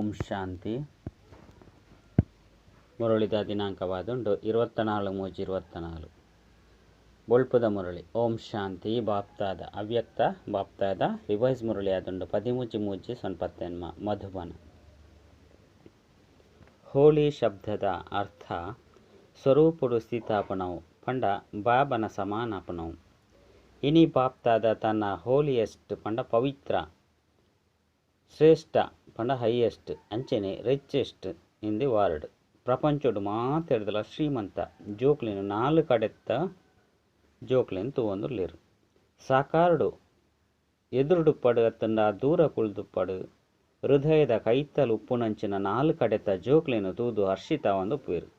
ಓಂ ಶಾಂತಿ. ಮುರಳಿದ ದಿನಾಂಕವಾದುಂಡು 24/3/24. ಬೊಳ್ಪುದ ಮುರಳಿ. ಓಂ ಶಾಂತಿ. ಬಾಪ್ತಾದ ಅವ್ಯಕ್ತ ಬಾಪ್ತಾದ ರಿವೈಸ್ ಮುರಳಿ ಆದುಂಡು 13/3/89 ಮಧುಬನ. ಹೋಳಿ ಶಬ್ದದ ಅರ್ಥ ಸ್ವರೂಪುಡು ಸ್ಥಿತಾಪನವು ಪಂಡ ಬಾಬನ ಸಮಾನಾಪನವು. ಇನಿ ಬಾಪ್ತಾದ ತನ್ನ ಹೋಲಿಯೆಸ್ಟ್ ಪಂಡ ಪವಿತ್ರ, ಶ್ರೇಷ್ಠ ಪಂಡ ಹೈಯೆಸ್ಟ್, ಅಂಚನೆ ರಿಚೆಸ್ಟ್ ಇನ್ the world. ಪ್ರಪಂಚಡು ಮಾತೆಡ್ದಲ ಶ್ರೀಮಂತ ಜೋಕ್ಲಿನ ನಾಲ್ಕು ಕಡೆತ್ತ ಜೋಕ್ಲಿನ ತೂವೊಂದುಲ್ಲೆರ್. ಸಾಕಾರಡು ಎದುರುಡುಪ್ಪಡು ಅತ್ತಂಡ ದೂರ ಕುಳ್ದುಪ್ಪಡು ಹೃದಯದ ಕೈತಲ್ ಉಪ್ಪುನಂಚಿನ ನಾಲ್ಕು ಕಡೆತ ಜೋಕ್ಲಿನ ತೂದು ಹರ್ಷಿತಾವಂದು ಉಪ್ಪುವೆರ್.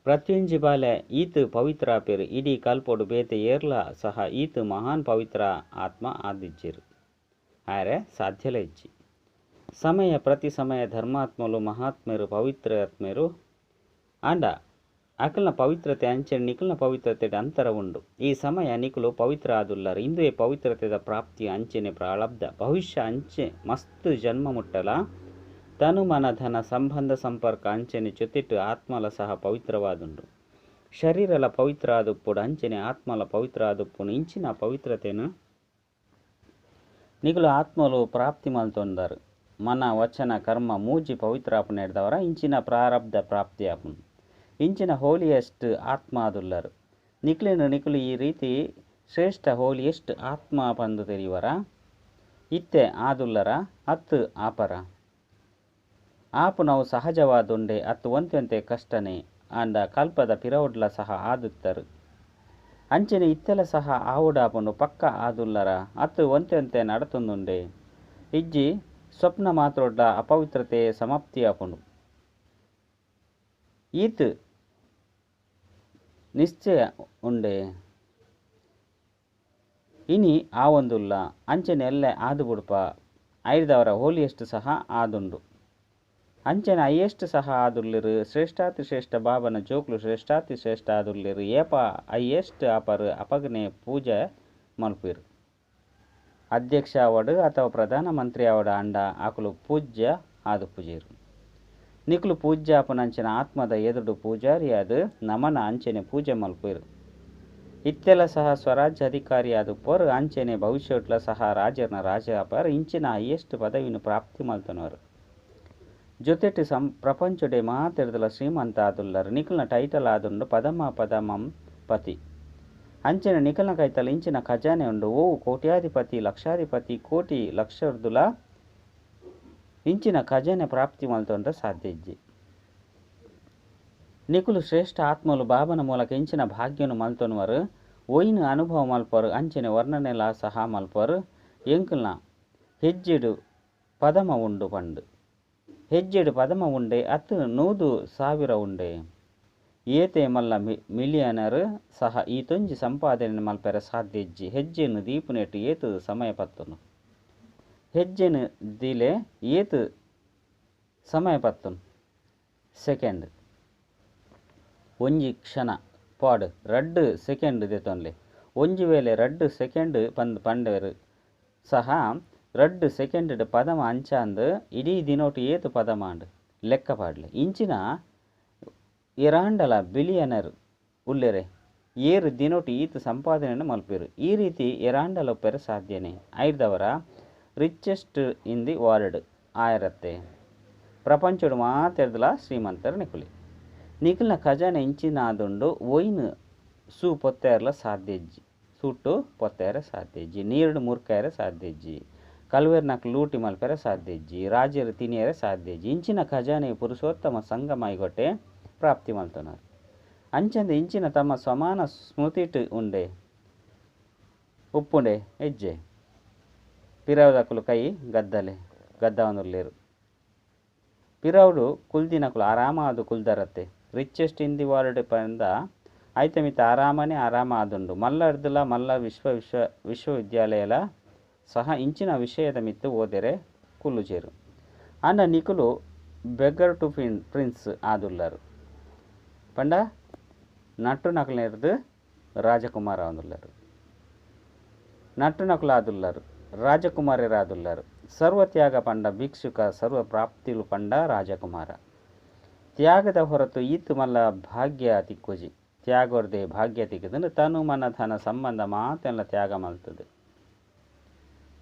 ಪ್ರತಿಯೊಂಜಿ ಬಾಲೆ ಈತ್ ಪವಿತ್ರ ಆಪೆರ್. ಇಡೀ ಕಲ್ಪೊಡು ಬೇತೆ ಏರ್ಲ ಸಹ ಈತ್ ಮಹಾನ್ ಪವಿತ್ರ ಆತ್ಮ ಆದಿಜ್ಜೆರ್ ಆರೆ ಸಾಧ್ಯಲ ಇಜ್ಜಿ. ಸಮಯ ಪ್ರತಿ ಸಮಯ ಧರ್ಮಾತ್ಮಲು ಮಹಾತ್ಮೆರು ಪವಿತ್ರ ಆತ್ಮೆರು ಆಂಡ ಅಕಲ್ನ ಪವಿತ್ರತೆ ಅಂಚೆ ನಿಕಲ್ನ ಪವಿತ್ರತೆ ಅಂತರ ಉಂಡು. ಈ ಸಮಯ ನಿಕುಲು ಪವಿತ್ರ ಆದುಲ್ಲರ್. ಇಂದುವೆ ಪವಿತ್ರತೆದ ಪ್ರಾಪ್ತಿ ಅಂಚೆನೆ ಪ್ರಾರಬ್ಧ ಭವಿಷ್ಯ ಅಂಚೆ ಮಸ್ತ್ ಜನ್ಮ ಮುಟ್ಟಲ ತನು ಮನ ಧನ ಸಂಬಂಧ ಸಂಪರ್ಕ ಅಂಚೆನೆ ಜೊತೆಟ್ ಆತ್ಮಲ ಸಹ ಪವಿತ್ರವಾದುಂಡು. ಶರೀರಲ ಪವಿತ್ರ ಆದುಪ್ಪುಡು ಅಂಚೆನೆ ಆತ್ಮಲ ಪವಿತ್ರ ಆದುಪ್ಪುನು. ಇಂಚಿನ ಪವಿತ್ರತೆನು ನಿಕುಲು ಆತ್ಮಲು ಪ್ರಾಪ್ತಿ ಮಲ್ತೊಂದರು. ಮನ ವಚನ ಕರ್ಮ ಮೂಜಿ ಪವಿತ್ರ ಆಪುನೆಡ್ದವರ ಇಂಚಿನ ಪ್ರಾರಬ್ಧ ಪ್ರಾಪ್ತಿ ಆಪುನು. ಇಂಚಿನ ಹೋಲಿಯೆಸ್ಟ್ ಆತ್ಮ ಆದುಲ್ಲರು. ನಿಕ್ಲೆನು ನಿಕುಲು ಈ ರೀತಿ ಶ್ರೇಷ್ಠ ಹೋಲಿಯೆಸ್ಟ್ ಆತ್ಮ ಪಂದು ತೆರಿವರ ಇತ್ತೆ ಆದುಲ್ಲರ ಅತ್ತು ಆಪರ ಆಪುನವು ಸಹಜವಾದುಂಡೆ ಅತ್ತು ಒಂತೆ ಕಷ್ಟನೆ ಆಂಡ ಕಲ್ಪದ ಪಿರವುಡ್ಲ ಸಹ ಆದುತ್ತರು. ಅಂಚನೆ ಇತ್ತೆಲ ಸಹ ಆವುಡಾಪುನು ಪಕ್ಕ ಆದುಲ್ಲರ ಅತ್ತು ಒಂತೆ ನಡತೊಂದುಂಡೆ. ಇಜ್ಜಿ ಸ್ವಪ್ನ ಮಾತ್ರೊಡ್ಲ ಅಪವಿತ್ರತೆ ಸಮಾಪ್ತಿ ಆಪುಂಡು. ಈತ್ ನಿಶ್ಚಯ ಉಂಡೆ ಇನಿ ಆವೊಂದುಲ್ಲ ಅಂಚನೆ ಎಲ್ಲೆ ಆದು ಬುಡ್ಪ ಐದವರ ಹೋಲಿಯೆಸ್ಟ್ ಸಹ ಆದುಂಡು. ಅಂಚನೆ ಐಯೆಸ್ಟ್ ಸಹ ಆದುಲ್ಲೆರ್. ಶ್ರೇಷ್ಠಾತಿ ಶ್ರೇಷ್ಠ ಬಾಬನ ಜೋಕ್ಲು ಶ್ರೇಷ್ಠಾತಿ ಶ್ರೇಷ್ಠ ಆದುಲ್ಲೆರ್. ಏಪ ಐಯೆಸ್ಟ್ ಆಪರ್ ಅಪಗನೆ ಪೂಜೆ ಮಲ್ಪೆರ್. ಅಧ್ಯಕ್ಷ ಆವಡು ಅಥವಾ ಪ್ರಧಾನ ಮಂತ್ರಿ ಆವಡು ಅಂಡ ಆಕುಲು ಪೂಜ್ಯ ಆದು ಪೂಜೆರು. ನಿಕುಲು ಪೂಜ್ಯಾಪನಂಚಿನ ಆತ್ಮದ ಎದುರು ಪೂಜಾರಿಯಾದ ನಮನ ಅಂಚನೆ ಪೂಜೆ ಮಲ್ಪೆರು. ಇತ್ತೆಲ ಸಹ ಸ್ವರಾಜ್ಯ ಅಧಿಕಾರಿ ಆದುಪ್ಪರು. ಅಂಚನೆ ಭವಿಷ್ಯಟ್ಲ ಸಹ ರಾಜರ್ನ ರಾಜ ಆಪರ್. ಇಂಚಿನ ಹೈಯೆಸ್ಟ್ ಪದವಿನ ಪ್ರಾಪ್ತಿ ಮಲ್ತನವರು. ಜೊತೆಟ್ ಪ್ರಪಂಚಡೆ ಮಾತೆಡ್ದಲ ಶ್ರೀಮಂತ ಆದುಲ್ಲರು. ನಿಕಲ್ನ ಟೈಟಲ್ ಆದುಂಡು ಪದಮ ಪದಮಂ ಪತಿ. ಅಂಚನೆ ನಿಕಲ್ನ ಕೈತಲ್ ಇಂಚಿನ ಖಜಾನೆ ಉಂಡು. ಓ ಕೋಟ್ಯಾಧಿಪತಿ ಲಕ್ಷಾಧಿಪತಿ ಕೋಟಿ ಲಕ್ಷರ್ದುಲ ಇಂಚಿನ ಖಜಾನೆ ಪ್ರಾಪ್ತಿ ಮಲ್ತೊಂಡ ಸಾಧ್ಯ ಇಜ್ಜಿ. ನಿಕುಲು ಶ್ರೇಷ್ಠ ಆತ್ಮಲು ಬಾಬನ ಮೂಲಕ ಇಂಚಿನ ಭಾಗ್ಯನು ಮಲ್ತೊನುವರು. ಒಯ್ನು ಅನುಭವ ಮಲ್ಪರು ಅಂಚನೆ ವರ್ಣನೆಲ ಸಹ ಮಲ್ಪರು. ಎಂಕಲ್ನ ಹೆಜ್ಜೆಡು ಪದಮ ಉಂಡು ಪಂಡು ಹೆಜ್ಜೆಡು ಪದಮ ಉಂಡೆ ಅತ್ತು 100,000 ಉಂಡೆ. ಏತೆ ಮಲ್ಲ ಮಿಲಿಯನರ್ ಸಹ ಈ ತೊಂಜಿ ಸಂಪಾದನೆ ಮಲ್ಪೆರ ಸಾಧ್ಯ ಇಜ್ಜಿ. ಹೆಜ್ಜೆನು ದೀಪುನೆಟ್ಟು ಏತು ಸಮಯ ಪತ್ತುನು. ಹೆಜ್ಜೆನು ದಿಲೆ ಏತು ಸಮಯ ಪತ್ತುನು. ಸೆಕೆಂಡ್ ಒಂಜಿ ಕ್ಷಣ ಪಾಡು 2 ಸೆಕೆಂಡ್ ದೆತೊನ್ಲೆ. ಒಂಜಿ ವೇಳೆ 2 ಸೆಕೆಂಡ್ ಪಂದ್ ಪಂಡೇರು ಸಹ 2 ಸೆಕೆಂಡ್ ಪದಮ ಅಂಚಾಂದು ಇಡೀ ದಿನೋಟು ಏತು ಪದಮಾಂಡು ಲೆಕ್ಕ ಪಾಡ್ಲೆ. ಇಂಚಿನ ಇರಾಂಡಲ ಬಿಲಿಯನರ್ ಉಲ್ಲೆರೆ ಏರು ದಿನೋಟು ಈತ ಸಂಪಾದನೆಯನ್ನು ಮಲ್ಪೆರು. ಈ ರೀತಿ ಎರಾಂಡಲ ಒಪ್ಪೆರೆ ಸಾಧ್ಯನೆ. ಐದವರ ರಿಚೆಸ್ಟ್ ಇನ್ the world ಆಯರತ್ತೆ. ಪ್ರಪಂಚಡು ಮಾತೆರ್ದಲ ಶ್ರೀಮಂತರು ನಿಕುಲಿ. ನಿಕಲ್ನ ಖಜಾನೆ ಇಂಚಿನ ಆದುಂಡು. ಒಯ್ನು ಸೂ ಪೊತ್ತೆರಲ ಸಾಧ್ಯ ಇಜ್ಜಿ. ಸೂಟು ಪೊತ್ತೆರ ಸಾಧ್ಯ ಇಜ್ಜಿ. ನೀರುಡು ಮುರ್ಕಾಯರೆ ಸಾಧ್ಯ ಇಜ್ಜಿ. ಕಲ್ವೇರ್ನಕ್ ಲೂಟಿ ಮಲ್ಪೆರೆ ಸಾಧ್ಯ ಇಜ್ಜಿ. ರಾಜರು ತಿನಿಯರೆ ಸಾಧ್ಯ ಇಜ್ಜಿ. ಇಂಚಿನ ಖಜಾನೆ ಪುರುಷೋತ್ತಮ ಸಂಗಮಾಯಿಗೊಟ್ಟೆ ಪ್ರಾಪ್ತಿ ಮಲ್ತೊನರು. ಅಂಚಂದ ಇಂಚಿನ ತಮ್ಮ ಸಮಾನ ಸ್ಮೃತಿಟ್ ಉಂಡೆ ಉಪ್ಪುಂಡೆ ಹೆಜ್ಜೆ ಪಿರವುದಕುಲು ಕೈ ಗದ್ದಲೆ ಗದ್ದವನುಲ್ಲೇರು. ಪಿರವುಡು ಕುಲ್ದಿನಕುಲು ಆರಾಮ ಆದು ಕುಲ್ದರತ್ತೆ. ರಿಚೆಸ್ಟ್ ಇನ್ the world ಪಂದ ಐತಮಿತ ಆರಾಮನೆ ಆರಾಮ ಆದುಂಡು. ಮಲ್ಲ ಅರ್ದುಲ ಮಲ್ಲ ವಿಶ್ವ ವಿಶ್ವ ವಿಶ್ವವಿದ್ಯಾಲಯಲ ಸಹ ಇಂಚಿನ ವಿಷಯದ ಮಿತ್ತು ಓದೆರೆ ಕುಲ್ಲುಜೇರು. ಆಂಡ ನಿಕುಲು ಬೆಗ್ಗರ್ ಟು ಪ್ರಿನ್ಸ್ ಆದುಲ್ಲರು. ಪಂಡ ನಟ್ಟು ನಕಲಿರ್ದು ರಾಜಕುಮಾರ ಆದುಲ್ಲರು. ನಟ್ಟು ನಕಲು ಆದುಲ್ಲರು ರಾಜಕುಮಾರರಾದುಲ್ಲರು. ಸರ್ವ ತ್ಯಾಗ ಪಂಡ ಭಿಕ್ಷುಕ, ಸರ್ವ ಪ್ರಾಪ್ತಿಲು ಪಂಡ ರಾಜಕುಮಾರ. ತ್ಯಾಗದ ಹೊರತು ಈತ್ ಮಲ್ಲ ಭಾಗ್ಯ ತಿಕ್ಕುಜಿ. ತ್ಯಾಗೊರ್ದೆ ಭಾಗ್ಯ ತಿಕ್ಕುದುಂಡು. ತನು ಮನ ಧನ ಸಂಬಂಧ ಮಾತೆಲ್ಲ ತ್ಯಾಗ ಮಲ್ತದೆ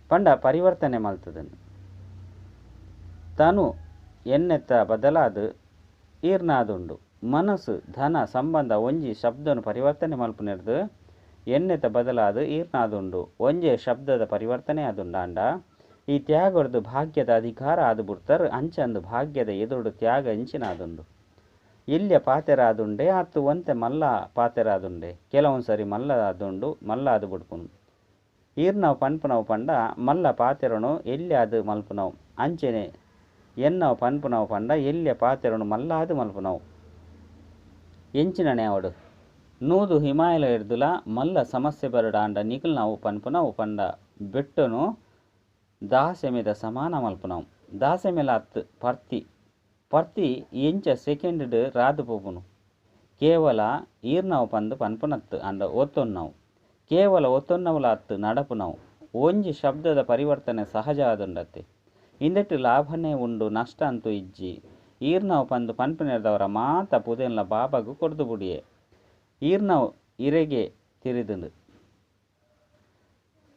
ಪಂಡ ಪರಿವರ್ತನೆ ಮಲ್ತದನು. ತನು ಎನ್ನೆತ್ತ ಬದಲಾದ ಈರ್ನಾದುಂಡು. ಮನಸ್ಸು ಧನ ಸಂಬಂಧ ಒಂಜಿ ಶಬ್ದನು ಪರಿವರ್ತನೆ ಮಲ್ಪುನೆರ್ದು ಎನ್ನೆತ ಬದಲಾದ ಈರ್ನಾದುಂಡು. ಒಂಜೇ ಶಬ್ದದ ಪರಿವರ್ತನೆ ಆದುಂಡಾಂಡ ಈ ತ್ಯಾಗೊರ್ದು ಭಾಗ್ಯದ ಅಧಿಕಾರ ಆದು ಬುಡ್ತಾರ್. ಅಂಚಂದು ಭಾಗ್ಯದ ಎದುರುಡು ತ್ಯಾಗ ಎಂಚಿನಾದುಂಡು. ಎಲ್ಯ ಪಾತೆರಾದುಂಡೆ ಅತ್ತು ಒಂತೆ ಮಲ್ಲ ಪಾತೆರಾದುಂಡೆ. ಕೆಲವೊಂದು ಸರಿ ಮಲ್ಲ ಆದುಂಡು, ಮಲ್ಲ ಆದು ಬುಡ್ಪುನು. ಈರ್ನವು ಪನ್ಪುನವು ಪಂಡ ಮಲ್ಲ ಪಾತೆರನು ಎಲ್ಯಾದು ಮಲ್ಪುನವು. ಅಂಚೆನೆ ಎನ್ನವು ಪನ್ಪುನವು ಪಂಡ ಎಲ್ಯ ಪಾತೆರನು ಮಲ್ಲಾದು ಮಲ್ಪುನವು. ಎಂಚಿನನೆ ಅವಡು 100 ಹಿಮಾಲಯ ಹಿಡ್ದುಲ ಮಲ್ಲ ಸಮಸ್ಯೆ ಬರಡಾಂಡ ನಿಕಲ್ನವು ಪನ್ಪುನವು ಪಂಡ ಬೆಟ್ಟನು ದಾಸೆಮೆದ ಸಮಾನ ಮಲ್ಪುನವು. ದಾಸೆಮೆಲ ಅತ್ತು ಪರ್ತಿ ಪರ್ತಿ ಎಂಚ ಸೆಕೆಂಡ್ ರಾದು ಪೋಪುನು. ಕೇವಲ ಈರ್ನವು ಪಂದು ಪನ್ಪುನತ್ತು ಅಂಡ ಒತ್ತೊನ್ನವು. ಕೇವಲ ಒತ್ತೊನ್ನವುಲ ಅತ್ತು ನಡಪುನವು. ಒಂಜಿ ಶಬ್ದದ ಪರಿವರ್ತನೆ ಸಹಜ ಆದುಂಡತ್ತೆ. ಇಂದೆಟ್ಟು ಲಾಭನೇ ಉಂಡು, ನಷ್ಟ ಅಂತೂ ಇಜ್ಜಿ. ಈರ್ನವು ಪಂದು ಪನ್ಪುನೆರ್ದವರ ಮಾತ ಪುದೆನ್ಲ ಬಾಬಾಗು ಕೊರ್ದು ಬುಡಿಯೆ. ಈರ್ನವು ಇರೆಗೆ ತಿರಿದುಂಡು.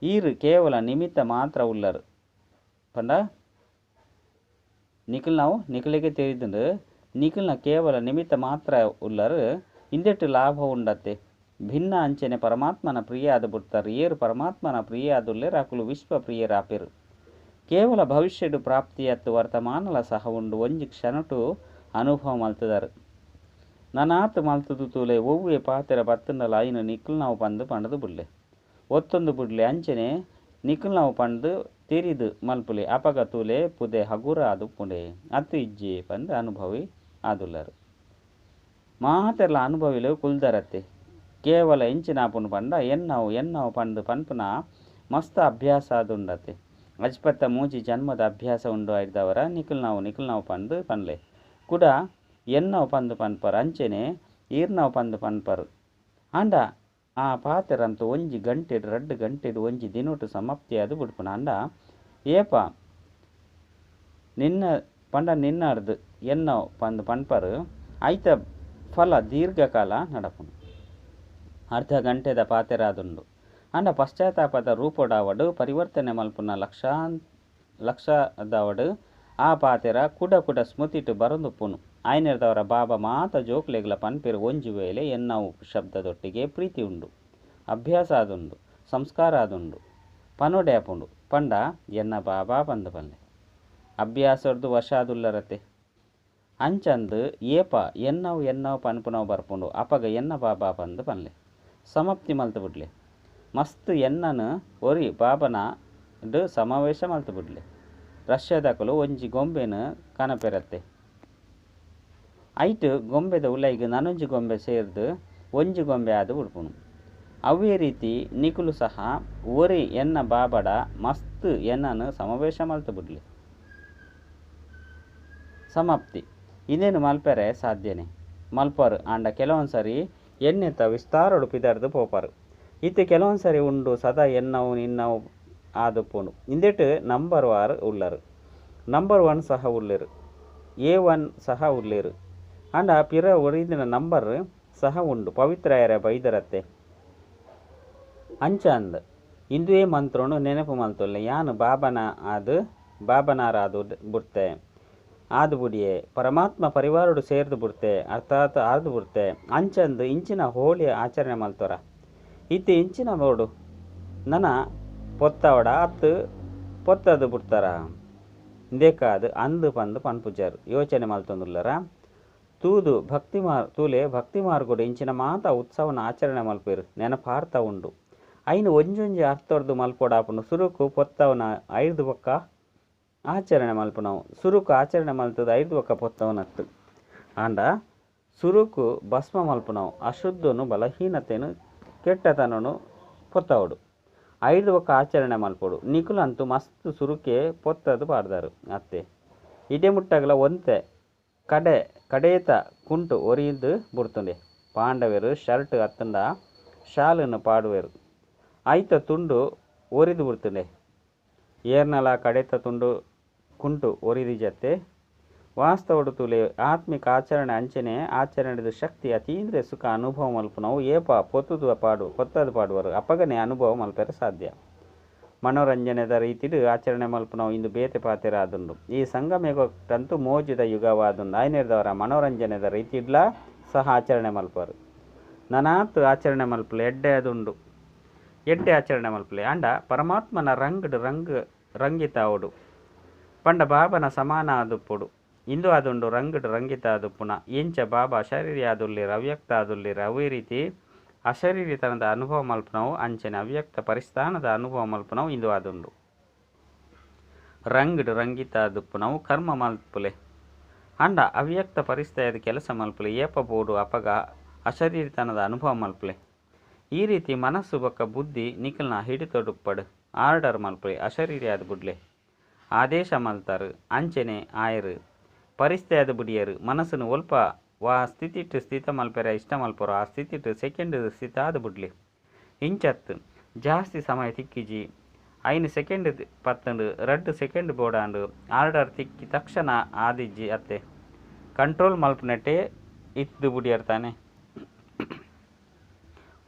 ಈರು ಕೇವಲ ನಿಮಿತ್ತ ಮಾತ್ರ ಉಲ್ಲರು ಪಂಡ ನಿಖಲ್ನವು ನಿಖಲಿಗೆ ತಿಳಿದುಂಡು. ನಿಖಲ್ನ ಕೇವಲ ನಿಮಿತ್ತ ಮಾತ್ರ ಉಲ್ಲರು. ಇಂದೆಟ್ಟು ಲಾಭ ಉಂಡತ್ತೆ. ಭಿನ್ನ ಅಂಚನೆ ಪರಮಾತ್ಮನ ಪ್ರಿಯಾದ ಬುಡ್ತಾರೆ. ಏರು ಪರಮಾತ್ಮನ ಪ್ರಿಯಾದುಲ್ಲೇರು ಅಕುಲು ವಿಶ್ವ ಪ್ರಿಯರಾಪೆರು. ಕೇವಲ ಭವಿಷ್ಯಡು ಪ್ರಾಪ್ತಿಯತ್ತು ವರ್ತಮಾನಲ ಸಹ ಉಂಡು. ಒಂಜಿ ಕ್ಷಣಟು ಅನುಭವ ಮಲ್ತದಾರು. ನನಾತ್ ಮಲ್ತದು ತೂಲೆ ಒವ್ವೆ ಪಾತೆರ ಬತ್ತಂಡಲ ಐನು ನಿಖಲ್ನವು ಪಂದು ಪಂಡದು ಬುಡ್ಲೆ. ಒತ್ತೊಂದು ಬುಡ್ಲೆ. ಅಂಚನೆ ನಿಖಲ್ನವು ಪಂದು ತಿರಿದು ಮಲ್ಪುಲೆ. ಅಪಗ ತೂಲೆ ಪುದೆ ಹಗುರ ಆದುಪ್ಪುಂಡೆ ಅತ್ತು ಇಜ್ಜಿ ಪಂದು ಅನುಭವಿ ಆದುಲ್ಲರು. ಮಾತೆರ್ಲ ಅನುಭವಿಲು ಕುಲ್ದರತ್ತೆ. ಕೇವಲ ಎಂಚಿನಾಪುನು ಪಂಡ ಎನ್ನವು ಎನ್ನವು ಪಂದು ಪನ್ಪುನ ಮಸ್ತ್ ಅಭ್ಯಾಸ ಆದುಂಡತ್ತೆ. ಅಜ್ಪತ್ತ ಮೂಜಿ ಜನ್ಮದ ಅಭ್ಯಾಸ ಉಂಡು ಆಯ್ದವರ ನಿಖಲ್ನವು ನಿಖಲ್ನವು ಪಂದು ಪನ್ಲೆ. ಕುಡ ಎನ್ನವು ಪಂದು ಪನ್ಪರು. ಅಂಚೆನೆ ಈರ್ನವು ಪಂದು ಪನ್ಪರು. ಆಂಡ ಆ ಪಾತೆರಂತೂ ಒಂಜಿ ಗಂಟೆಡು 2 ಗಂಟೆಡು ಒಂಜಿ ದಿನೊಟು ಸಮಾಪ್ತಿಯಾದ ಬುಡ್ಪುನ. ಆಂಡ ಏಪ ನಿನ್ನ ಪಂಡ ನಿನ್ನರ್ದು ಎನ್ನವು ಪಂದು ಪನ್ಪರು. ಐತ ಫಲ ದೀರ್ಘಕಾಲ ನಡಪುನು. ಅರ್ಧ ಗಂಟೆದ ಪಾತೆರಾದುಂಡು. ಆಂಡ ಪಶ್ಚಾತ್ತಾಪದ ರೂಪೊಡಾವಡು ಪರಿವರ್ತನೆ ಮಲ್ಪುನ ಲಕ್ಷದವಡು ಆ ಪಾತೆರ ಕುಡ ಕುಡ ಸ್ಮೃತಿಟು ಬರೊಂದುಪ್ಪುನು. ಆಯ್ನೆರ್ದವರ ಬಾಬಾ ಮಾತ ಜೋಕ್ಲೆಗ್ಲ ಪನ್ಪೆರು ಒಂಜಿ ವೇಳೆ ಎನ್ನವು ಶಬ್ದದೊಟ್ಟಿಗೆ ಪ್ರೀತಿ ಉಂಡು, ಅಭ್ಯಾಸ ಆದುಂಡು, ಸಂಸ್ಕಾರ ಆದುಂಡು, ಪನೊಡೆ ಆಪುಂಡು. ಪಂಡ ಎನ್ನ ಬಾಬಾ ಪಂದು ಪನ್ಲೆ ಅಭ್ಯಾಸರ್ದು ವಶ ಆದುಲ್ಲರತೆ. ಅಂಚಂದು ಏಪ ಎನ್ನವು ಎನ್ನವು ಪನ್ಪುನವು ಬರ್ಪುಂಡು ಅಪಗ ಎನ್ನ ಬಾಬಾ ಪಂದು ಪನ್ಲೆ ಸಮಾಪ್ತಿ ಮಲ್ತು ಬುಡ್ಲೆ. ಮಸ್ತ್ ಎನ್ನನು ಒರಿ ಬಾಬನ ಸಮಾವೇಶ ಮಲ್ತು ಬುಡ್ಲೆ. ರಷ್ಯಾದಕುಲು ಒಂಜಿ ಗೊಂಬೆನು ಕನಪೆರತ್ತೆ. ಐಟ್ ಗೊಂಬೆದ ಉಲೈಗ್ ನನೊಂಜಿ ಗೊಂಬೆ ಸೇರ್ದು ಒಂಜಿ ಗೊಂಬೆ ಆದು ಬುಡ್ಪುನು. ಅವೇ ರೀತಿ ನಿಕುಲು ಸಹ ಒರಿ ಎನ್ನ ಬಾಬಡ ಮಸ್ತ್ ಎನ್ನನು ಸಮಾವೇಶ ಮಲ್ತು ಬುಡ್ಲೆ. ಸಮಾಪ್ತಿ. ಇನ್ನೇನು ಮಲ್ಪೆರೆ ಸಾಧ್ಯನೆ ಮಲ್ಪರು. ಆಂಡ ಕೆಲವೊಂದು ಸರಿ ಎಣ್ಣೆತ ವಿಸ್ತಾರಡು ಪಿದರ್ದು ಪೋಪರು. ಇತ್ತೆ ಕೆಲವೊಂದು ಸರಿ ಉಂಡು ಸದಾ ಎನ್ನವು ನಿನ್ನವು ಆದುಪ್ಪುಂಡು. ಇಂದೆಟ್ ನಂಬರ್ ವಾರ್ ಉಲ್ಲರು, ನಂಬರ್ 1 ಸಹ ಉಲ್ಲೇರು, A1 ಸಹ ಉಲ್ಲೇರು. ಆಂಡ ಪಿರ ಒರಿದಿನ ನಂಬರ್ ಸಹ ಉಂಡು. ಪವಿತ್ರ ಬೈದರತ್ತೆ. ಅಂಚಂದ್ ಇಂದುವೇ ಮಂತ್ರನು ನೆನಪು ಮಲ್ತೊಲ್ಲೆ. ಯಾನು ಬಾಬನ ಆದು ಬಾಬನಾರಾದು ಬುಡ್ತೆ ಆದು ಬುಡಿಯೆ ಪರಮಾತ್ಮ ಪರಿವಾರಡು ಸೇರ್ದು ಬುಡ್ತೆ ಅರ್ಥಾತ್ ಆರ್ದು ಬುಡ್ತೆ. ಅಂಚಂದು ಇಂಚಿನ ಹೋಳಿ ಆಚರಣೆ ಮಲ್ತೊರ. ಇತ್ತೆ ಇಂಚಿನ ಬೋಡು ನನ ಪೊತ್ತವಡ ಅತ್ತು ಪೊತ್ತದು ಬುಡ್ತಾರ ಇಂದೇಕಾದು ಅಂದು ಪಂದು ಪನ್ಪುಜಾರು ಯೋಚನೆ ಮಲ್ತೊಂದುಲ್ಲರ. ತೂದು ಭಕ್ತಿ ತೂಲೆ ಭಕ್ತಿ ಮಾರ್ಗೋಡು ಇಂಚಿನ ಮಾತ ಉತ್ಸವನ ಆಚರಣೆ ಮಲ್ಪೇರು ನೆನಪಾರ್ಥ ಉಂಡು. ಐನು ಒಂಜೊಂಜಿ ಅರ್ಥೊರ್ದು ಮಲ್ಪೊಡಾಪುಂಡು. ಸುರುಕು ಪೊತ್ತವನ 5 ಬೊಕ್ಕ ಆಚರಣೆ ಮಲ್ಪುನವು. ಸುರುಕು ಆಚರಣೆ ಮಲ್ತದ 5 ಬೊಕ್ಕ ಪೊತ್ತವನತ್ತು. ಆಂಡ ಸುರುಕು ಭಸ್ಮ ಮಲ್ಪುನವು ಅಶುದ್ಧನು ಬಲಹೀನತೆನು ಕೆಟ್ಟತನನು ಪೊತ್ತವಡು 5 ಬೊಕ್ಕ ಆಚರಣೆ ಮಲ್ಪೊಡು. ನಿಕುಲಂತೂ ಮಸ್ತ್ ಸುರುಕೆ ಪೊತ್ತದು ಪಾಡ್ದಾರು ಅತ್ತೆ. ಇಡೆ ಮುಟ್ಟಗಲ ಒಂತೆ ಕಡೆ ಕಡೇತ ಕುಂಟು ಒರಿದು ಬುಡ್ತುಂಡೆ. ಪಾಂಡವರು ಶರ್ಟ್ ಅತ್ತಂಡ ಶಾಲನ್ನು ಪಾಡುವೆರು. ಐತ ತುಂಡು ಒರಿದು ಬುಡ್ತುಂಡೆ. ಏರ್ನಲ ಕಡೆತ ತುಂಡು ಕುಂಟು ಒರಿದಿಜತ್ತೆ. ವಾಸ್ತವಡು ತುಲೆ ಆತ್ಮಿಕ ಆಚರಣೆ ಅಂಚನೆ ಆಚರಣೆದ ಶಕ್ತಿ ಅತೀಂದ್ರಿಯ ಸುಖ ಅನುಭವ ಮಲ್ಪುನವು ಏಪ ಪೊತ್ತುದು ಪಾಡು ಪೊತ್ತದು ಪಾಡುವರು ಅಪಗನೆ ಅನುಭವ ಮಲ್ಪೆರೆ ಸಾಧ್ಯ. ಮನೋರಂಜನೆದ ರೀತಿಡ್ ಆಚರಣೆ ಮಲ್ಪುನವು ಇಂದು ಬೇತೆ ಪಾತೆರ ಆದುಂಡು. ಈ ಸಂಗಮಯುಗಟ್ಟಂತೂ ಮೋಜಿದ ಯುಗವಾದುಂಡು. ಆಯ್ನೆರ್ದವರ ಮನೋರಂಜನೆದ ರೀತಿಡ್ಲಾ ಸಹ ಆಚರಣೆ ಮಲ್ಪರು. ನನಾತ್ ಆಚರಣೆ ಮಲ್ಪಲೆ ಎಡ್ಡೆ ಆದುಂಡು. ಎಡ್ಡೆ ಆಚರಣೆ ಮಲ್ಪಲೆ ಆಂಡ ಪರಮಾತ್ಮನ ರಂಗಡ್ ರಂಗ್ ರಂಗಿತಾವೊಡು ಪಂಡ ಬಾಬನ ಸಮಾನ ಆದುಪ್ಪೊಡು. ಇಂದು ಆದುಂಡು ರಂಗಡ್ ರಂಗಿತ ಆದುಪ್ಪುನ. ಎಂಚ ಬಾಬಾ ಅಶರೀರಿ ಆದುಲ್ಲೇರ್ ಅವ್ಯಕ್ತ ಆದುಲ್ಲೇರ್ ಅವೇ ರೀತಿ ಅಶರೀರಿತನದ ಅನುಭವ ಮಲ್ಪುನವು ಅಂಚನೆ ಅವ್ಯಕ್ತ ಪರಿಸ್ಥಾನದ ಅನುಭವ ಮಲ್ಪುನವು ಇಂದು ಆದುಂಡು. ರಂಗಡ್ ರಂಗಿತ ಆದುಪ್ಪುನವು ಕರ್ಮ ಮಲ್ಪುಲೆ ಆಂಡ ಅವ್ಯಕ್ತ ಪರಿಸ್ಥಾಯದ ಕೆಲಸ ಮಲ್ಪುಲೆ ಏಪ ಬೋಡು ಅಪಗ ಅಶರೀರಿತನದ ಅನುಭವ ಮಲ್ಪುಲೆ. ಈ ರೀತಿ ಮನಸ್ಸು ಬೊಕ್ಕ ಬುದ್ಧಿ ನಿಖಲ್ನ ಹಿಡಿತೊಡುಪ್ಪಡು ಆರ್ಡರ್ ಮಲ್ಪುಲೆ ಅಶರೀರಿ ಆದ್ ಬುಡ್ಲೆ ಆದೇಶ ಮಲ್ತಾರು ಅಂಚನೆ ಆಯರು ಪರಿಸ್ಥಾಯದ ಬುಡಿಯರು ಮನಸ್ಸನ್ನು ಒಲ್ಪ ವಾ ಸ್ಥಿತಿಟ್ ಸ್ಥಿತ ಮಲ್ಪೆರೆ ಇಷ್ಟ ಮಲ್ಪರು ಆ ಸ್ಥಿತಿಟ್ ಸೆಕೆಂಡ್ ಸ್ಥಿತ ಆದ್ ಬುಡ್ಲೆ. ಇಂಚತ್ ಜಾಸ್ತಿ ಸಮಯ ತಿಕ್ಕಿಜಿ 5 ಸೆಕೆಂಡ್ ಪತ್ತಂಡು 2 ಸೆಕೆಂಡ್ ಬೋಡಾಂಡು ಆರ್ಡರ್ ತಿಕ್ಕಿ ತಕ್ಷಣ ಆದಿಜ್ಜಿ ಅತ್ತೆ ಕಂಟ್ರೋಲ್ ಮಲ್ಪುನೆಟ್ಟೆ ಇತ್ತು ಬುಡಿಯರ್ ತಾನೆ.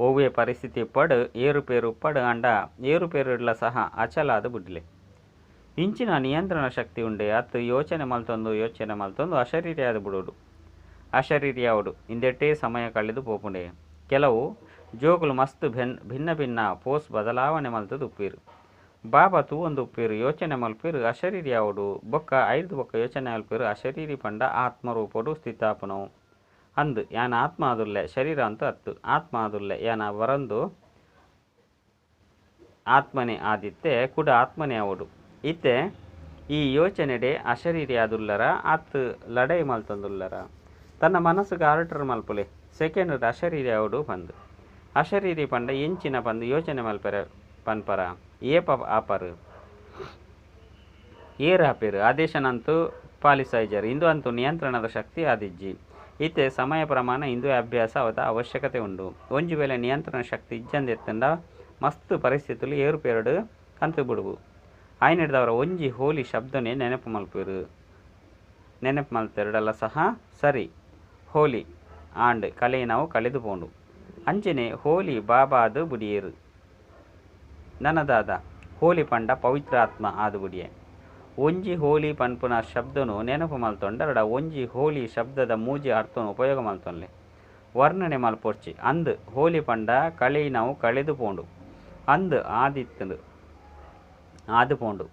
ಒವ್ವೇ ಪರಿಸ್ಥಿತಿ ಪಡು ಏರುಪೇರು ಪಡು ಅಂಡ ಏರುಪೇರುಡ್ಲ ಸಹ ಅಚಲಾದ ಬುಡ್ಲೆ. ಇಂಚಿನ ನಿಯಂತ್ರಣ ಶಕ್ತಿ ಉಂಡೆ ಅತ್ತು ಯೋಚನೆ ಮಲ್ತೊಂದು ಯೋಚನೆ ಮಲ್ತೊಂದು ಅಶರೀರಿಯಾದ ಬುಡೋಡು ಅಶರೀರಿಯಾವಡು ಇಂದೆಟ್ಟೇ ಸಮಯ ಕಳೆದು ಪೋಪುಂಡೆ. ಕೆಲವು ಜೋಕುಲು ಮಸ್ತ್ ಭಿನ್ನ ಭಿನ್ನ ಪೋಸ್ ಬದಲಾವಣೆ ಮಲ್ತದು ಉಪ್ಪೀರು. ಬಾಬಾ ತೂವೊಂದು ಉಪ್ಪೀರು ಯೋಚನೆ ಮಲ್ಪೀರು ಅಶರೀರಿಯಾವಡು ಬೊಕ್ಕ ಐದು ಬೊಕ್ಕ ಯೋಚನೆ ಮಲ್ಪೀರು ಅಶರೀರಿ ಪಂಡ ಆತ್ಮರೂಪಡು ಸ್ಥಿತಾಪನವು ಅಂದು ಯಾನ ಆತ್ಮ ಆದುಲ್ಲೆ ಶರೀರ ಅಂತೂ ಅತ್ತು ಆತ್ಮ ಆದುಲ್ಲೆ ಯಾನ ವರಂದು ಆತ್ಮನೆ ಆದಿತ್ತೆ ಕೂಡ ಆತ್ಮನೇ ಅವಡು. ಇತ್ತೆ ಈ ಯೋಚನೆಡೆ ಅಶರೀರಿ ಆದುಲ್ಲರ ಆತ್ ಲಡೈ ಮಲ್ತೊಂದುಲ್ಲರ ತನ್ನ ಮನಸ್ಸುಗೆ ಆರ್ಡರ್ ಮಲ್ಪುಲೆ ಸೆಕೆಂಡ್ ಅಶರೀರಿ ಅವಡು ಪಂದು ಅಶರೀರಿ ಪಂಡ ಎಂಚಿನ ಪಂದು ಯೋಚನೆ ಮಲ್ಪೆರೆ ಪನ್ಪರ ಏಪ ಆಪರು ಏರ್ ಆಪೇರು ಆದೇಶನಂತೂ ಪಾಲಿಸಾಯ್ಜರು ಇಂದು ಅಂತೂ ನಿಯಂತ್ರಣದ ಶಕ್ತಿ ಆದಿಜ್ಜಿ. ಇತ್ತೆ ಸಮಯ ಪ್ರಮಾಣ ಇಂದು ಅಭ್ಯಾಸ ಅವದ ಅವಶ್ಯಕತೆ ಉಂಡು. ಒಂಜಿ ವೇಳೆ ನಿಯಂತ್ರಣ ಶಕ್ತಿ ಇಜ್ಜಂದೆತ್ತಂಡ ಮಸ್ತ್ ಪರಿಸ್ಥಿತಿಲು ಏರುಪೇರುಡು ಕಂತು ಬಿಡುವು. ಆಯ್ನೆಡ್ದವರ ಒಂಜಿ ಹೋಲಿ ಶಬ್ದನೇ ನೆನಪು ಮಲ್ಪೇರು ನೆನಪು ಮಲ್ತೆರಡಲ್ಲ ಸಹ ಸರಿ ಹೋಲಿ ಆಂಡ್ ಕಲೆ ನಾವು ಕಳೆದು ಪೋಂಡು ಅಂಚನೆ ಹೋಲಿ ಬಾಬಾದು ಬುಡಿಯೇರು ನನದಾದ ಹೋಲಿ ಪಂಡ ಪವಿತ್ರಾತ್ಮ ಆದು ಬುಡಿಯೆ. ಒಂಜಿ ಹೋಲಿ ಪನ್ಪುನ ಶಬ್ದನು ನೆನಪು ಮಲ್ತೊಂಡರಡ ಒಂಜಿ ಹೋಲಿ ಶಬ್ದದ ಮೂಜಿ ಅರ್ಥನು ಉಪಯೋಗ ಮಲ್ತೊನ್ಲೆ ವರ್ಣನೆ ಮಲ್ಪೊರ್ಚಿ ಅಂದ್ ಹೋಲಿ ಪಂಡ ಕಳೆ ನಾವು ಕಳೆದು ಪೋಂಡು ಅಂದ್ ಆದಿತ್ತಂದು ಆದು ಪೋಂಡು.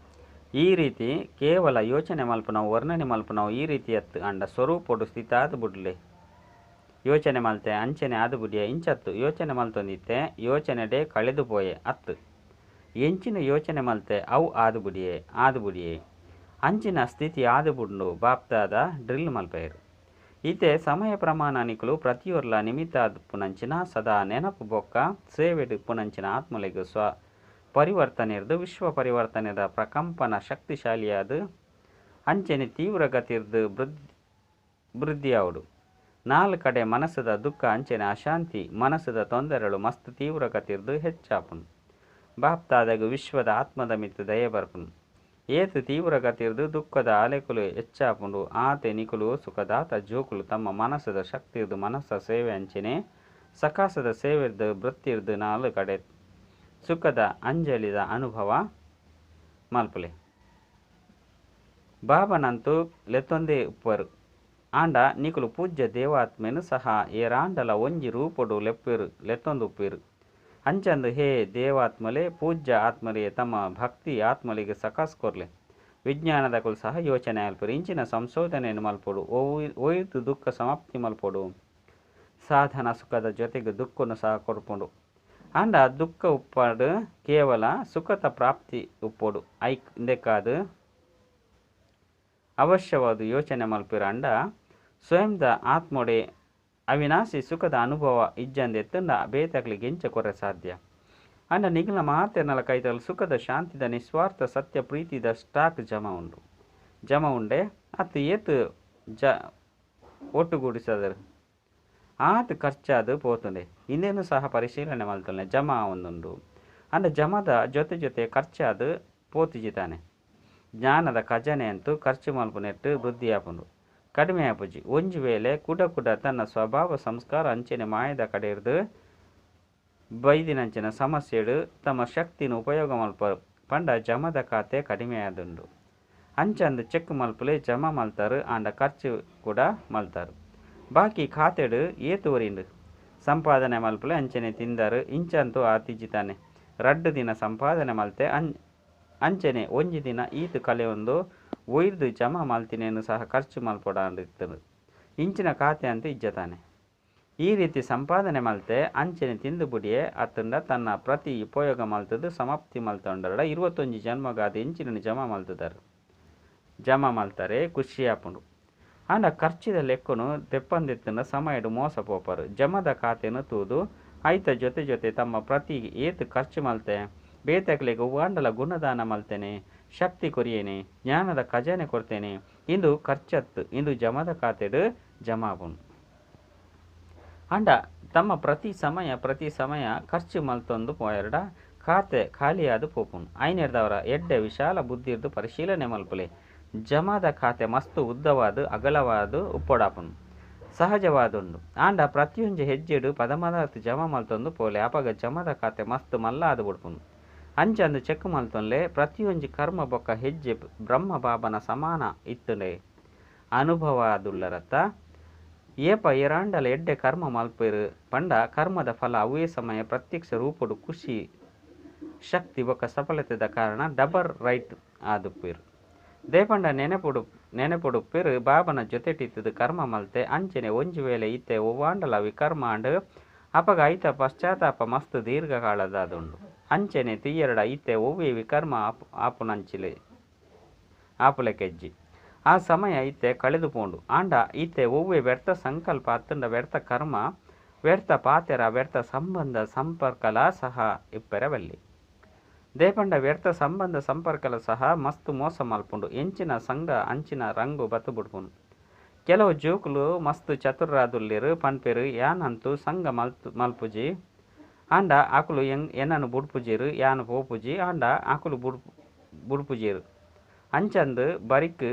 ಈ ರೀತಿ ಕೇವಲ ಯೋಚನೆ ಮಲ್ಪುನವು ವರ್ಣನೆ ಮಲ್ಪುನವು ಈ ರೀತಿ ಅತ್ತು ಅಂಡ ಸ್ವರೂಪೊಡು ಸ್ಥಿತ ಆದು ಬುಡ್ಲೆ ಯೋಚನೆ ಮಲ್ತೆ ಅಂಚನೆ ಆದು ಬುಡಿಯ ಇಂಚತ್ತು ಯೋಚನೆ ಮಲ್ತೊಂದಿತ್ತೆ ಯೋಚನೆಡೆ ಕಳೆದು ಪೋಯೆ ಅತ್ತು ಎಂಚಿನ ಯೋಚನೆ ಮಲ್ತೆ ಅವು ಆದು ಬುಡಿಯೆ ಆದು ಬುಡಿಯೆ ಅಂಚಿನ ಸ್ಥಿತಿ ಆದು ಬುಡ್ಡು ಬಾಪ್ತಾದ ಡ್ರಿಲ್ ಮಲ್ಪೇರು. ಇತ್ತೆ ಸಮಯ ಪ್ರಮಾಣ ನಿಕುಲು ಪ್ರತಿಯೊರ್ಲ ನಿಮಿತ್ತ ಪುನಂಚಿನ ಸದಾ ನೆನಪು ಬೊಕ್ಕ ಸೇವೆಡು ಪುನಂಚಿನ ಆತ್ಮಲೆಗು ಸ್ವ ಪರಿವರ್ತನೆರ್ದು ವಿಶ್ವ ಪರಿವರ್ತನೆದ ಪ್ರಕಂಪನ ಶಕ್ತಿಶಾಲಿಯಾದ ಅಂಚನೆ ತೀವ್ರಗತಿರ್ದು ವೃದ್ಧಿಯಾವಡು. ನಾಲ್ಕು ಕಡೆ ಮನಸ್ಸದ ದುಃಖ ಅಂಚನೆ ಅಶಾಂತಿ ಮನಸ್ಸದ ತೊಂದರೆಗಳು ಮಸ್ತ್ ತೀವ್ರಗತಿರ್ದು ಹೆಚ್ಚಾಪುನು. ಬಾಪ್ತಾದಾಗ ವಿಶ್ವದ ಆತ್ಮದ ಮಿತ್ತು ದಯೆ ಬರ್ಪುನು. ಏತು ತೀವ್ರಗತಿರ್ದು ದುಃಖದ ಅಲೆಕುಲು ಹೆಚ್ಚಾಪುಂಡು ಆತೆ ನಿಕುಲು ಸುಖದಾತ ಜೋಕುಲು ತಮ್ಮ ಮನಸ್ಸದ ಶಕ್ತಿರ್ದು ಮನಸ್ಸ ಸೇವೆ ಅಂಚನೆ ಸಕಾಸದ ಸೇವೆರ್ದು ವೃತ್ತಿರ್ದು ನಾಲ್ಕು ಕಡೆ ಸುಖದ ಅಂಜಲಿದ ಅನುಭವ ಮಲ್ಪುಲೆ. ಬಾಬನಂತೂ ಲೆತ್ತೊಂದೇ ಉಪ್ಪರು ಆಂಡ ನಿಕುಲು ಪೂಜ್ಯ ದೇವಾತ್ಮೆನು ಸಹ ಏರಾಂಡಲ ಒಂಜಿ ರೂಪೊಡು ಲೆಪ್ಪೇರು ಲೆತ್ತೊಂದು ಉಪ್ಪೇರು. ಅಂಚಂದು ಹೇ ದೇವಾತ್ಮಲೆ ಪೂಜ್ಯ ಆತ್ಮಲೆ ತಮ್ಮ ಭಕ್ತಿ ಆತ್ಮಲಿಗೆ ಸಕಾಸ್ ಕೊರ್ಲೆ ವಿಜ್ಞಾನದಕುಲು ಸಹ ಯೋಚನೆ ಅಲ್ಪರು ಇಂಚಿನ ಸಂಶೋಧನೆಯನ್ನು ಮಲ್ಪೊಡು ಒಯ್ದು ದುಃಖ ಸಮಾಪ್ತಿ ಮಲ್ಪೊಡು. ಸಾಧನ ಸುಖದ ಜೊತೆಗೆ ದುಃಖನು ಸಹ ಕೊರ್ಪೊಡು ಆಂಡ ದುಃಖ ಉಪ್ಪಾಡು ಕೇವಲ ಸುಖದ ಪ್ರಾಪ್ತಿ ಉಪ್ಪೊಡು ಐಕ್ ಇಂದೆಕ್ಕಾದು ಅವಶ್ಯವಾದ ಯೋಚನೆ ಮಲ್ಪಿರ ಅಂಡ ಸ್ವಯಂದ ಆತ್ಮೊಡೆ ಅವಿನಾಶಿ ಸುಖದ ಅನುಭವ ಇಜ್ಜಂದೆತ್ತಂಡ ಬೇತಕ್ಲಿಗೆ ಎಂಚ ಕೊರೆ ಸಾಧ್ಯ. ಅಂಡ ನಿಗಲ ಮಾತೆರ್ನಲ ಕೈತಲ್ ಸುಖದ ಶಾಂತಿದ ನಿಸ್ವಾರ್ಥ ಸತ್ಯ ಪ್ರೀತಿದ ಸ್ಟಾಕ್ ಜಮ ಉಂಡು ಜಮ ಉಂಡೆ ಅತ್ತು ಏತು ಜ ಒಟ್ಟುಗೂಡಿಸದರು ಆತು ಖರ್ಚಾದು ಪೋತುಂಡೆ ಇನ್ನೇನು ಸಹ ಪರಿಶೀಲನೆ ಮಲ್ತೊಲ್ಲೆ ಜಮಾ ಒಂದುಂಡು ಅಂಡ ಜಮದ ಜೊತೆ ಜೊತೆ ಖರ್ಚಾದು ಪೋತಿಜಿ ತಾನೆ. ಜ್ಞಾನದ ಖಜಾನೆ ಅಂತೂ ಖರ್ಚು ಮಲ್ಪುನೆಟ್ ವೃದ್ಧಿ ಆಪುಂಡು, ಕಡಿಮೆ ಆಪುಜಿ. ಒಂಜಿ ವೇಳೆ ಕುಡ ಕುಡ ತನ್ನ ಸ್ವಭಾವ ಸಂಸ್ಕಾರ ಅಂಚನೆ ಮಾಯದ ಕಡೆರ್ದ್ ಬೈದಿನಂಚಿನ ಸಮಸ್ಯೆಡ್ ತಮ್ಮ ಶಕ್ತಿನ ಉಪಯೋಗ ಮಲ್ಪರು ಪಂಡ ಜಮದ ಖಾತೆ ಕಡಿಮೆ ಆದುಂಡು. ಅಂಚಂದ್ ಚೆಕ್ ಮಲ್ಪುಲೆ ಜಮಾ ಮಲ್ತಾರು ಆಂಡ ಖರ್ಚು ಕೂಡ ಮಲ್ತಾರು. ಬಾಕಿ ಖಾತೆಡ್ ಏತ್ ಒರಿಂಡ್? ಸಂಪಾದನೆ ಮಲ್ಪುಲೆ ಅಂಚನೆ ತಿಂದಾರು ಇಂಚಂತೂ ಆತಿಜಿ ತಾನೆ. ರಡ್ಡ್ ದಿನ ಸಂಪಾದನೆ ಮಲ್ತೆ ಅಂಚನೆ ಒಂಜಿ ದಿನ ಈತ್ ಕಳೆಯೊಂದು ಒಯ್ದು ಜಮಾ ಮಲ್ತಿನೇನು ಸಹ ಖರ್ಚು ಮಲ್ಪೊಡಾಂದಿತ್ತುಂಡು. ಇಂಚಿನ ಖಾತೆ ಅಂತ ಇಜ್ಜತಾನೆ. ಈ ರೀತಿ ಸಂಪಾದನೆ ಮಲ್ತೆ ಅಂಚನೆ ತಿಂದು ಬುಡಿಯೆ ಅತ್ತಂಡ ತನ್ನ ಪ್ರತಿ ಉಪಯೋಗ ಮಲ್ತದು ಸಮಾಪ್ತಿ ಮಲ್ತೊಂಡರಡ 21 ಜನ್ಮಗಾದ ಇಂಚಿನ ಜಮಾ ಮಲ್ತದಾರು ಜಮಾ ಮಲ್ತಾರೆ ಖುಷಿ ಆಪುಂಡು. ಆಂಡ ಖರ್ಚಿದ ಲೆಕ್ಕನು ದೆಪ್ಪಂದಿತ್ತನ ಸಮಯಡು ಮೋಸ ಪೋಪರು. ಜಮದ ಖಾತೆನು ತೂದು ಐತ ಜೊತೆ ಜೊತೆ ತಮ್ಮ ಪ್ರತಿ ಏತ್ ಖರ್ಚು ಮಲ್ತೆ ಬೇತಕ್ಲೆಗ್ ಒವ್ವಾಂಡಲ ಗುಣದಾನ ಮಲ್ತೇನೆ, ಶಕ್ತಿ ಕೊರಿಯೇನೆ, ಜ್ಞಾನದ ಖಜಾನೆ ಕೊರ್ತೇನೆ, ಇಂದು ಖರ್ಚತ್ತು ಇಂದು ಜಮದ ಖಾತೆಡು ಜಮಾಪುಂಡು. ಆಂಡ ತಮ್ಮ ಪ್ರತಿ ಸಮಯ ಖರ್ಚು ಮಲ್ತೊಂದು ಪೋಯರ್ಡ ಖಾತೆ ಖಾಲಿಯಾದ ಪೋಪುಂಡು. ಐನೆರ್ದವರ ಎಡ್ಡೆ ವಿಶಾಲ ಬುದ್ಧಿರ್ದು ಪರಿಶೀಲನೆ ಮಲ್ಪುಲೆ. ಜಮಾದ ಖಾತೆ ಮಸ್ತು ಉದ್ದವಾದ ಅಗಲವಾದ ಉಪ್ಪೊಡಾಪುಂಡು, ಸಹಜವಾದುಂಡು. ಆಂಡ ಪ್ರತಿಯೊಂಜಿ ಹೆಜ್ಜೆಡು ಪದಮದಾತ್ ಜಮಾ ಮಲ್ತೊಂದು ಪೋಲೆ ಅಪಗ ಜಮದ ಖಾತೆ ಮಸ್ತ್ ಮಲ್ಲ ಆದ್ ಬುಡ್ಪುಂಡು. ಅಂಚಂದು ಚೆಕ್ ಮಲ್ತೊನ್ಲೆ ಪ್ರತಿಯೊಂಜಿ ಕರ್ಮ ಬೊಕ್ಕ ಹೆಜ್ಜೆ ಬ್ರಹ್ಮ ಬಾಬನ ಸಮಾನ ಇತ್ತುಂಡೆ ಅನುಭವ ಆದುಳ್ಳರತ್ತ. ಏಪ ಏರಾಂಡಲ ಎಡ್ಡೆ ಕರ್ಮ ಮಲ್ಪೇರು ಪಂಡ ಕರ್ಮದ ಫಲ ಅವೇ ಸಮಯ ಪ್ರತ್ಯಕ್ಷ ರೂಪಡು ಖುಷಿ ಶಕ್ತಿ ಬೊಕ್ಕ ಸಫಲತೆದ ಕಾರಣ ಡಬರ್ ರೈಟ್ ಆದುಪ್ಪೇರು. ದೇಪಂಡ ನೆನೆಪುಡುಪ್ಪೇರು ಬಾಬನ ಜೊತೆಟಿತ್ತದು ಕರ್ಮ ಮಲ್ತೆ ಅಂಚನೆ ಒಂಜಿ ವೇಳೆ ಇತ್ತೆ ಒವ್ವಾಂಡಲ ವಿಕರ್ಮಾಂಡ್ ಅಪಗ ಐತ ಪಶ್ಚಾತ್ತಾಪ ಮಸ್ತ್ ದೀರ್ಘಕಾಲದಾದುಂಡು. ಅಂಚನೆ ತುಯ್ಯರಡ ಇತ್ತೆ ಒವ್ವೇ ವಿಕರ್ಮ ಆಪುನಂಚಿಲೆ ಆಪುಲೆ ಕೆಜ್ಜಿ ಆ ಸಮಯ ಇತ್ತೆ ಕಳೆದು ಪೋಂಡು. ಆಂಡ ಇತ್ತೆ ಒವ್ವೇ ವ್ಯರ್ಥ ಸಂಕಲ್ಪ ಅತ್ತಂಡ ವ್ಯರ್ಥ ಕರ್ಮ ವ್ಯರ್ಥ ಪಾತೆರ ವ್ಯರ್ಥ ಸಂಬಂಧ ಸಂಪರ್ಕಲ ಸಹ ಇಪ್ಪೆರವಲ್ಲಿ. ದೇಪಂಡ ವ್ಯರ್ಥ ಸಂಬಂಧ ಸಂಪರ್ಕಲ ಸಹ ಮಸ್ತ್ ಮೋಸ ಮಲ್ಪುಂಡು. ಎಂಚಿನ ಸಂಘ ಅಂಚಿನ ರಂಗು ಬತ್ತು ಬುಡ್ಪುಂಡು. ಕೆಲವು ಜೋಕುಲು ಮಸ್ತ್ ಚತುರ್ರಾದುಲ್ಲೇರು ಪನ್ಪೇರು ಯಾನಂತೂ ಸಂಘ ಮಲ್ಪುಜಿ ಆಂಡ ಆಕುಲು ಎನ್ನನು ಬುಡ್ಪುಜೀರು ಯಾನು ಪೋಪುಜಿ ಆಂಡ ಆಕುಲು ಬುಡ್ಪುಜೀರು ಅಂಚಂದು ಬರಿಕ್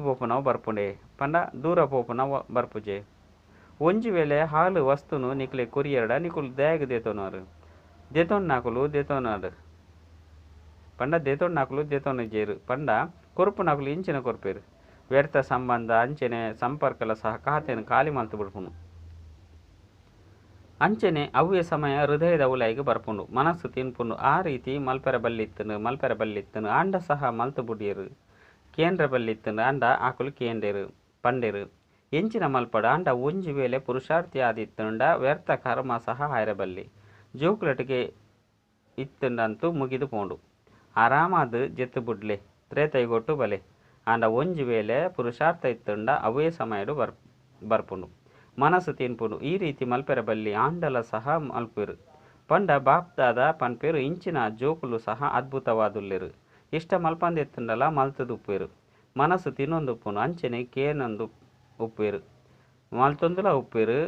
ಪೋಪುನವು ಬರ್ಪುಂಡೆ ಪಂಡ ದೂರ ಪೋಪುನವು ಬರ್ಪುಜೆ. ಒಂಜಿ ವೇಳೆ ಹಾಲು ವಸ್ತುನು ನಿಕ್ಲೆ ಕೊರಿಯರ್ಡ ನಿಕುಲು ದಾಯಗ್ ದೇತೊನರು ದೇತೊನ್ನಾಕುಲು ದೇತೊನಾರು ಪಂಡ ದೇತೊನ್ನಾಕುಲು ದೇತೊನಜೇರು ಪಂಡ ಕೊರ್ಪುನಾಕುಲು ಇಂಚಿನ ಕೊರ್ಪೇರು. ವ್ಯರ್ಥ ಸಂಬಂಧ ಅಂಚನೆ ಸಂಪರ್ಕಲ ಸಹ ಖಾತೆಯನ್ನು ಖಾಲಿ ಮಲ್ತು ಬಿಡ್ಪುನು. ಅಂಚನೆ ಅವ್ವೇ ಸಮಯ ಹೃದಯದ ಉಲಾಯಿಗೆ ಬರ್ಪುಂಡು, ಮನಸ್ಸು ತಿನ್ಪುಂಡು. ಆ ರೀತಿ ಮಲ್ಪೆರ ಬಲ್ಲಿತ್ತನು ಆಂಡ ಸಹ ಮಲ್ತು ಬುಡಿಯರು ಕೇಂದ್ರ ಬಲ್ಲಿತ್ತನು ಆಂಡ ಆಕುಲು ಕೇಂದೇರು ಪಂಡೇರು ಎಂಚಿನ ಮಲ್ಪಡ. ಆಂಡ ಒಂಜಿ ವೇಳೆ ಪುರುಷಾರ್ಥಿ ಆದಿತ್ತುಂಡ ವ್ಯರ್ಥ ಕರ್ಮ ಸಹ ಆಯರಬಲ್ಲಿ. ಜೋಕುಲಟಿಗೆ ಇತ್ತುಂಡಂತೂ ಮುಗಿದು ಪೋಂಡು ಆರಾಮಾದ ಜೆತ್ತು ಬುಡ್ಲೆ ತ್ರೇತೈಗೊಟ್ಟು ಬಲೆ. ಆಂಡ ಒಂಜಿ ವೇಳೆ ಪುರುಷಾರ್ಥ ಇತ್ತುಂಡ ಅವೇ ಸಮಯಡು ಬರ್ಪುಂಡು, ಮನಸ್ಸು ತಿನ್ಪುಂಡು. ಈ ರೀತಿ ಮಲ್ಪೆರ ಬಲ್ಲಿ ಆಂಡಲ ಸಹ ಮಲ್ಪೇರು ಪಂಡ ಬಾಪ್ದಾದ ಪನ್ಪೇರು ಇಂಚಿನ ಜೋಕುಲು ಸಹ ಅದ್ಭುತವಾದುಲ್ಲೇರು. ಇಷ್ಟ ಮಲ್ಪಂದೆತ್ತುಂಡಲ ಮಲ್ತದುಪ್ಪೇರು ಮನಸ್ಸು ತಿನ್ನೊಂದುಪ್ಪುನು ಅಂಚನೆ ಕೇನೊಂದು ಉಪ್ಪೇರು ಮಲ್ತೊಂದುಲ ಉಪ್ಪೇರು.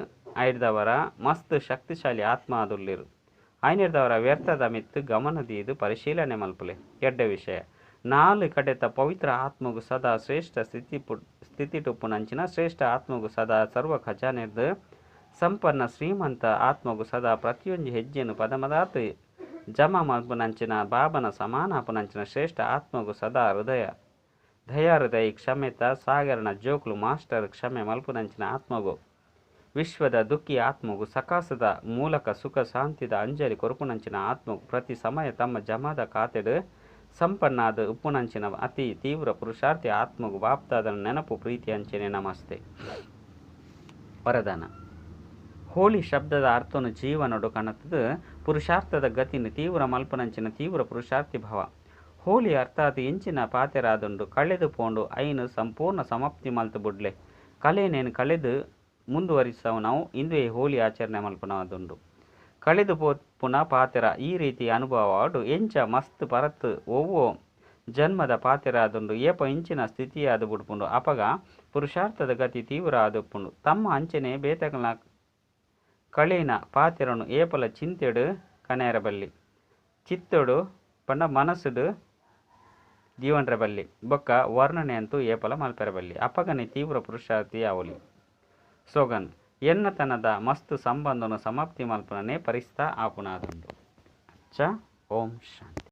ಐಡ್ದವರ ಮಸ್ತ್ ಶಕ್ತಿಶಾಲಿ ಆತ್ಮ ಆದುಲ್ಲೇರು. ಐನೆಡ್ದವರ ವ್ಯರ್ಥದ ಮಿತ್ತು ಗಮನ ದೀದು ಪರಿಶೀಲನೆ ಮಲ್ಪುಲೆ. ಎಡ್ಡೆ ವಿಷಯ ನಾಲು ಕಡೆತ ಪವಿತ್ರ ಆತ್ಮಗು ಸದಾ ಶ್ರೇಷ್ಠ ಸ್ಥಿತಿಟುಪ್ಪುನಂಚಿನ ಶ್ರೇಷ್ಠ ಆತ್ಮಗು ಸದಾ ಸರ್ವ ಖಜಾನೆರ್ದು ಸಂಪನ್ನ ಶ್ರೀಮಂತ ಆತ್ಮಗು ಸದಾ ಪ್ರತಿಯೊಂದು ಹೆಜ್ಜೆಯನ್ನು ಪದಮದಾತ್ ಜಮಾ ಮಲ್ಪುನಂಚಿನ ಬಾಬನ ಸಮಾನ ಅಪುನಂಚಿನ ಶ್ರೇಷ್ಠ ಆತ್ಮಗು ಸದಾ ಹೃದಯ ದಯಾಹೃದಯ ಕ್ಷಮೆತ ಸಾಗರನ ಜೋಕ್ಲು ಮಾಸ್ಟರ್ ಕ್ಷಮೆ ಮಲ್ಪುನಂಚಿನ ಆತ್ಮಗು ವಿಶ್ವದ ದುಃಖಿ ಆತ್ಮಗು ಸಕಾಸದ ಮೂಲಕ ಸುಖ ಶಾಂತಿದ ಅಂಜಲಿ ಕೊರಪುನಂಚಿನ ಆತ್ಮಗು ಪ್ರತಿ ಸಮಯ ತಮ್ಮ ಜಮಾದ ಖಾತೆಡು ಸಂಪನ್ನಾದ ಉಪ್ಪುನಂಚಿನ ಅತಿ ತೀವ್ರ ಪುರುಷಾರ್ಥಿ ಆತ್ಮಗು ಬಾಪ್ತಾದ ನೆನಪು ಪ್ರೀತಿ ಅಂಚನೆ ನಮಸ್ತೆ. ವರದಾನ. ಹೋಳಿ ಶಬ್ದದ ಅರ್ಥನು ಜೀವನೊಡು ಕಾಣುತ್ತದೆ ಪುರುಷಾರ್ಥದ ಗತಿನ ತೀವ್ರ ಮಲ್ಪನಂಚಿನ ತೀವ್ರ ಪುರುಷಾರ್ಥಿ ಭಾವ. ಹೋಳಿ ಅರ್ಥಾತ್ ಇಂಚಿನ ಪಾತೆರಾದುಂಡು ಕಳೆದು ಪೋಂಡು ಐನು ಸಂಪೂರ್ಣ ಸಮಾಪ್ತಿ ಮಲ್ತು ಬುಡ್ಲೆ ಕಲೆನೇನು ಕಳೆದು ಮುಂದುವರಿಸವು ನಾವು ಇಂದುವೆ ಹೋಳಿ ಆಚರಣೆ ಮಲ್ಪನವಾದುಂಡು. ಕಳೆದು ಪೋಪುನ ಪಾತೆರ ಈ ರೀತಿ ಅನುಭವವಾಡು ಎಂಚ ಮಸ್ತ್ ಪರತ್ ಒವ್ವೋ ಜನ್ಮದ ಪಾತೆರ ಆದುಂಡು ಏಪ ಇಂಚಿನ ಸ್ಥಿತಿಯಾದ ಬುಡ್ಪುಂಡು ಅಪಗ ಪುರುಷಾರ್ಥದ ಗತಿ ತೀವ್ರ ಆದುಪ್ಪುಂಡು. ತಮ್ಮ ಅಂಚನೆ ಬೇತಕಲ ಕಳೇನ ಪಾತೆರನು ಏಪಲ ಚಿಂತೆಡು ಕನೇರಬಲ್ಲಿ. ಚಿತ್ತೊಡು ಪಂಡ ಮನಸ್ಸುಡು ದೀವೊನ್ರೆ ಬಲ್ಲಿ ಬೊಕ್ಕ ವರ್ಣನೆ ಅಂತೂ ಏಪಲ ಮಲ್ಪೆರೆ ಬಲ್ಲಿ. ಅಪಗನೆ ತೀವ್ರ ಪುರುಷಾರ್ಥಿ ಆವೊಲಿ. ಸ್ಲೋಗನ್, ಎನ್ನತನದ ಮಸ್ತ್ ಸಂಬಂಧೊನು ಸಮಾಪ್ತಿ ಮಲ್ಪುನನೇ ಪರಿಸ್ತಾ ಆಪುನಾದುಂಡು. ಅಚ್ಚ ಓಂ ಶಾಂತಿ.